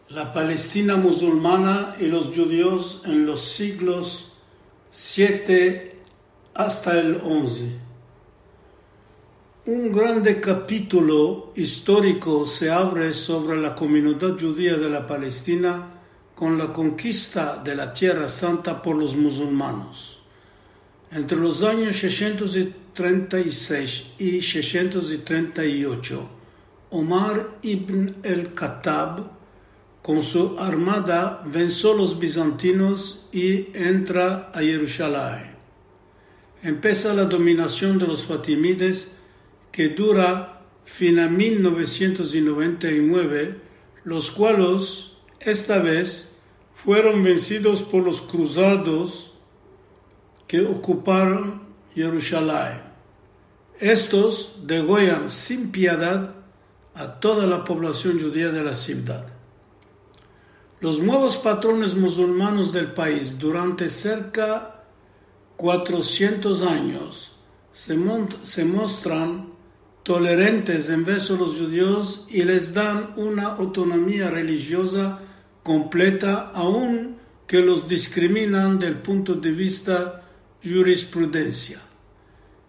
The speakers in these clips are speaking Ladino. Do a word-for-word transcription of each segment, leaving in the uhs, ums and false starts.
La Palestina musulmana i los djudios en los siglos siete asta el onze. Un grande kapitulo istoriko se avre sovre la komunidad djudia de la Palestina kon la konkista de la Tierra Santa por los musulmanos. Entre los anyos sesientos trenta i sesh i sesientos trenta i ocho, Omar ibn el-Khattab, kon su armada, vensio los bizantinos i entra a Yerushalayim. Empesa la dominasion de los fatimides, ke dura fin a mil novesientos noventa i mueve, los kualos, esta vez, fueron vensidos por los kruzados ke okuparon Yerushalayim. Estos degoyan sin piedad a toda la populasion djudia de la sivdad. Los muevos patrones musulmanos del pais durante serka kuatrosientos anyos se mon-, se mostran tolerantes enverso los djudios i les dan una autonomia relijioza kompleta, aun ke los diskriminan del punto de vista jurisprudensia.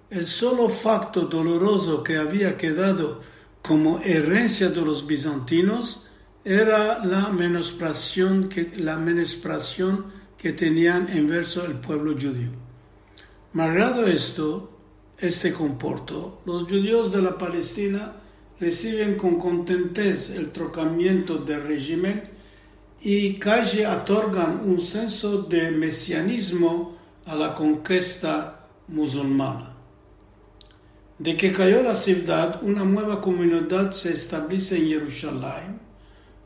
El solo fakto dolorozo ke avia kedado komo erensia de los bizantinos era la menospresiasion ke, la menospresiasion ke tenian enverso el puevlo djudio. Malgrado esto, este komporto, los djudios de la Palestina resiven kon kontentes el trokamiento de rejime i kaji otorgan un senso de mesianizmo a la konkista musulmana. De ke kayo la sivdad, una mueva komunidad se establese en Yerushalayim,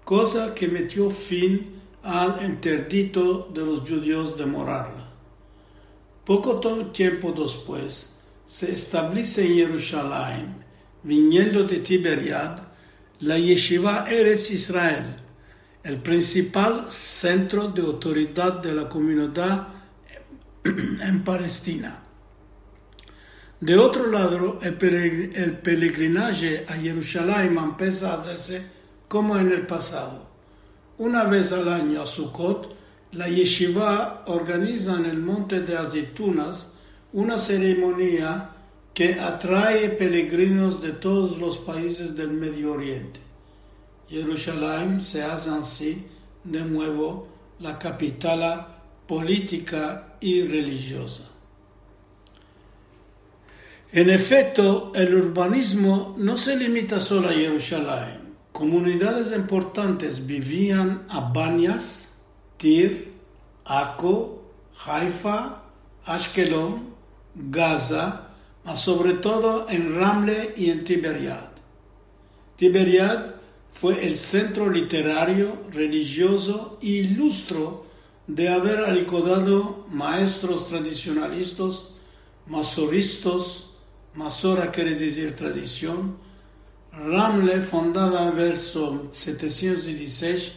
koza ke metio fin al interdito de los djudios de morarla. Poko to-, tiempo despues, se establese en Yerushalayim, viniendo de Tiberiad, la yeshiva Erets Israel, el prinsipal sentro de autoridad de la komunidad en Palestina. De otro lado, el peregr-, el pelegrinaje a Yerushalayim empesa a azerse komo en el pasado. Una vez al anyo a Sukot, la yeshiva organiza en el Monte de Azeitunas una seremonia ke atrae pelegrinos de todos los paizes del Medio Oriente. Yerushalayim se aze ansi de muevo la kapitala politika i relijioza. En efekto, el urbanizmo no se limita solo a Yerushalayim. Komunidades importantes bivian a Banyas, Tir, Ako, Haifa, Ashkelon, Gaza, mas sovre todo en Ramle i en Tiberiad. Tiberiad fue el sentro literario, relijiozo i lustro de aver alikodado maestros tradisionalistas, masoristas, masora kere dizir tradision. Ramle, fundada verso setesientos dizisesh,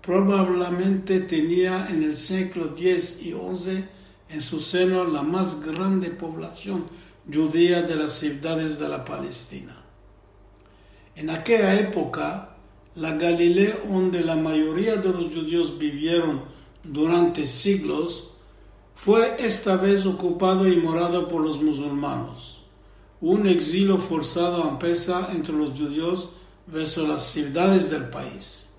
probablemente tenia en el siglo diez i onze en su seno la mas grande populasion djudia de las sivdades de la Palestina. En akeya epoka, la Galilea, onde la mayoria de los djudios bivieron durante siglos, fue esta vez okupado i morado por los musulmanos. Un egzilio forsado empesa entre los djudios verso las sivdades del pais.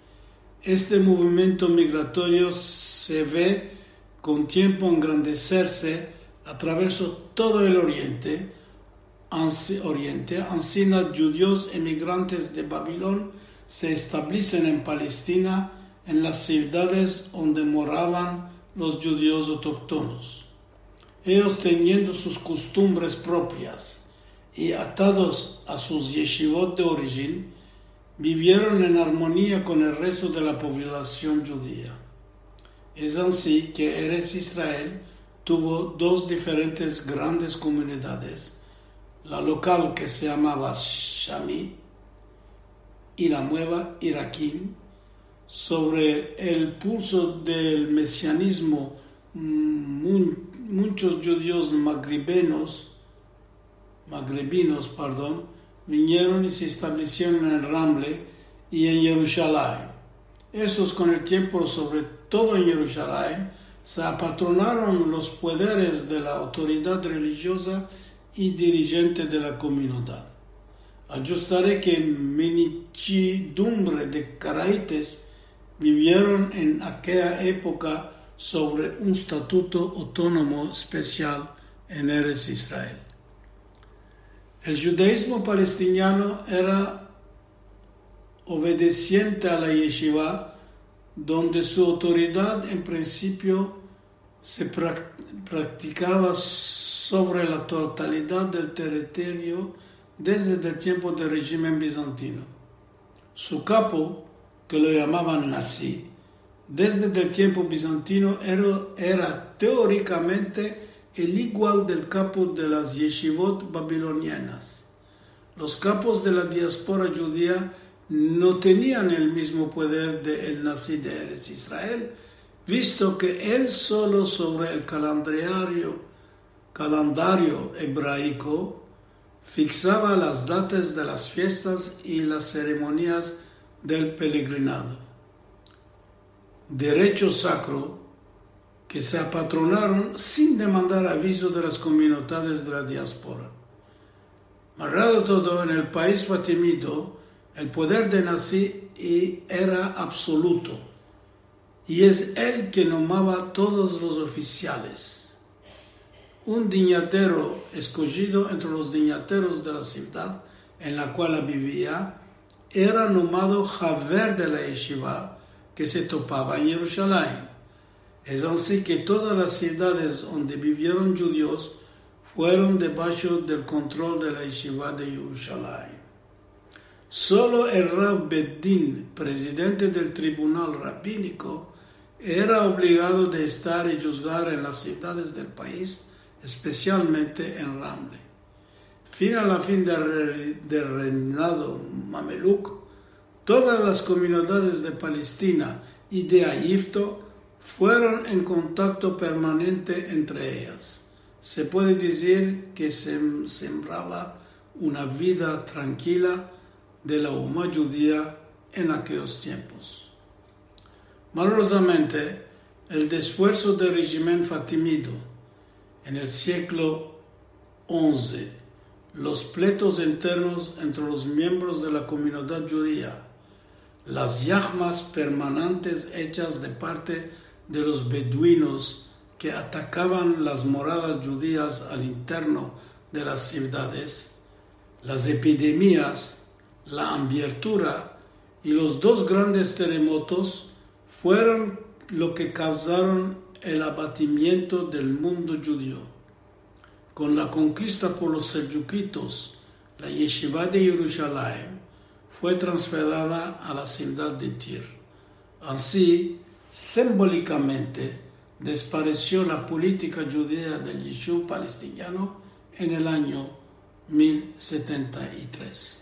Este movimiento migratorio se ve kon tiempo engrandeserse atraverso todo el Oriente, ansi-, Oriente, ansina djudios emigrantes de Babilon se establesen en Palestina, en las sivdades onde moravan los djudios autoktonos. Eyos, teniendo sus kostumbres propias i atados a sus yeshivot de orijin, bivieron en armonia kon el resto de la populasion djudia. Es ansi ke Erets Israel tuvo dos diferentes grandes komunidades, la lokal ke se yamava Shami i la mueva Irakim, sovre el pulso del mesianizmo, mm, mun-, munchos djudios magribenos, magrebinos, pardon, vinieron i se establesieron en Ramle i en Yerushalayim. Estos, kon el tiempo, sovre todo en Yerushalayim, se apatronaron los poderes de la autoridad relijioza i dirijente de la komunidad. Adjustare ke minichidumbre de karaites bivieron en akeya epoka sovre un statuto otonomo espesial en Erets Israel. El djudaizmo palestiniano era obedisiente a la yeshiva, donde su autoridad en prinsipio se prac- practikava sovre la totalidad del territorio desde el tiempo del rejimen bizantino. Su kapo, ke lo yamavan Nasi, desde el tiempo bizantino era, era teorikamente el igual del kapo de las yeshivot babilonianas. Los kapos de la diaspora djudia no tenian el mizmo poder de el Nasi de Erets Israel, visto ke el solo sovre el kalandriario, kalandario ebraiko fiksava las datas de las fiestas i las seremonias del pelegrinado. Derecho sakro ke se apatronaron sin demandar avizo de las komunidades de la diaspora. Malgrado todo, en el pais fatimido, el poder de Nasi i era absoluto, i es el ke nomava todos los ofisiales. Un dinyatero eskojido entre los dinyateros de la sivdad en la kual bivia era nomado haver de la yeshiva ke se topava en Yerushalayim. Es ansi ke todas las sivdades onde bivieron djudios fueron debasho del kontrol de la yeshiva de Yerushalayim. Solo el Rav Beit Din, prezidente del tribunal rabiniko, era ovligado de estar i djuzgar en las sivdades del pais, espesialmente en Ramle. Fin a la fin del re- del reinado mameluk, todas las komunidades de Palestina i de Ejipto fueron en kontakto permanente entre eyas. Se puede dizir ke se sembrava una vida trankila de la uma djudia en akeyos tiempos. Malorozamente, el desfuerso del rejimen fatimido en el siglo onze, los pleitos internos entre los miembros de la komunidad djudia, las yahmas permanentes echas de parte de los beduinos ke atakavan las moradas djudias al interno de las sivdades, las epidemias, la ambiertura i los dos grandes teremotos fueron lo ke kavzaron el abatimiento del mundo djudio. Kon la konkista por los seldjukitos, la yeshiva de Yerushalayim fue transferada a la sivdad de Tir. Ansi, simbolikamente, desparesio la politika djudia del yishuv palestiniano en el anyo mil setenta i tres.